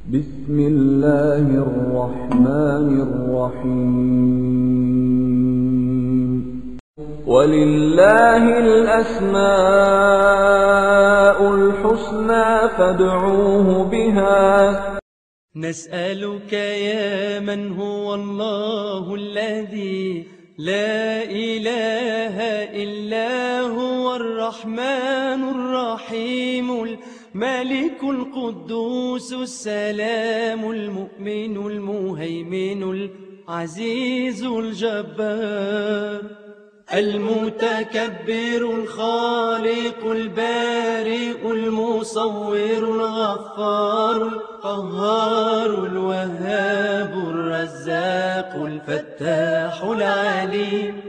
بسم الله الرحمن الرحيم. ولله الأسماء الحسنى فادعوه بها. نسألك يا من هو الله الذي لا إله إلا هو الرحمن الرحيم الملك القدوس السلام المؤمن المهيمن العزيز الجبار المتكبر الخالق البارئ المصور الغفار القهار الوهاب الرزاق الفتاح العليم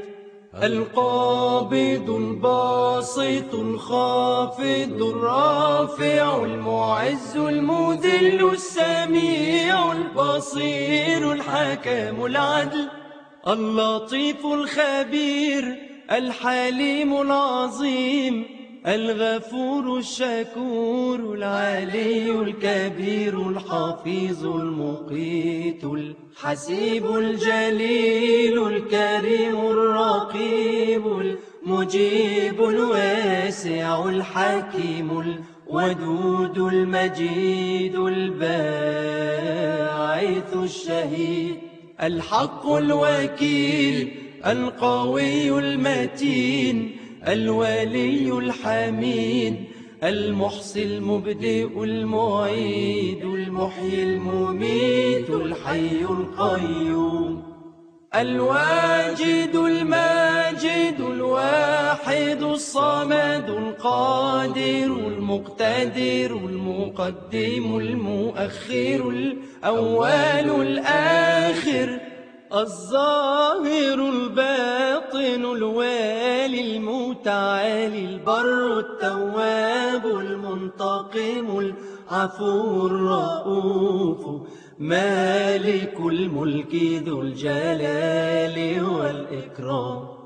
القابض الباسط الخافض الرافع المعز المذل السميع البصير الحكم العدل اللطيف الخبير الحليم العظيم الغفور الشكور العلي الكبير الحفيظ المقيت الحسيب الجليل الكريم الرقيب المجيب الواسع الحكيم الودود المجيد الباعث الشهيد الحق الوكيل القوي المتين الولي الحميد المحصي المبدئ المعيد المحيي المميت الحي القيوم الواجد الماجد الواحد الصمد القادر المقتدر المقدم المؤخر الأول الآخر الظاهر الباطن الوالي المتعالي البر التواب المنتقم العفو الرؤوف مالك الملك ذو الجلال والإكرام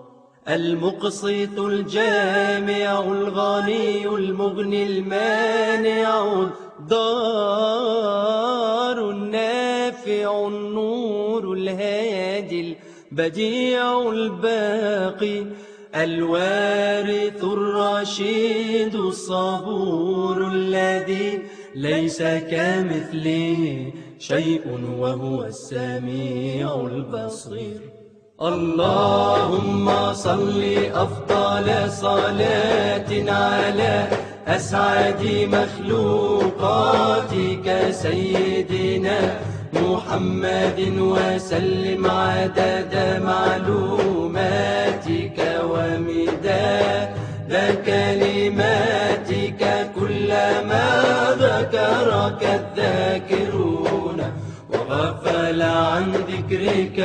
المقسط الجامع الغني المغني المانع الضار النافع النور الهادي البديع الباقي الوارث الرشيد الصبور الذي ليس كمثله شيء وهو السميع البصير. اللهم صل أفضل صلاة على أسعد مخلوقاتك سيدنا محمد وسلم عدد معلوماتك ومداد كلماتك كلما ذكرك الذاكرون وغفل عن ذكرك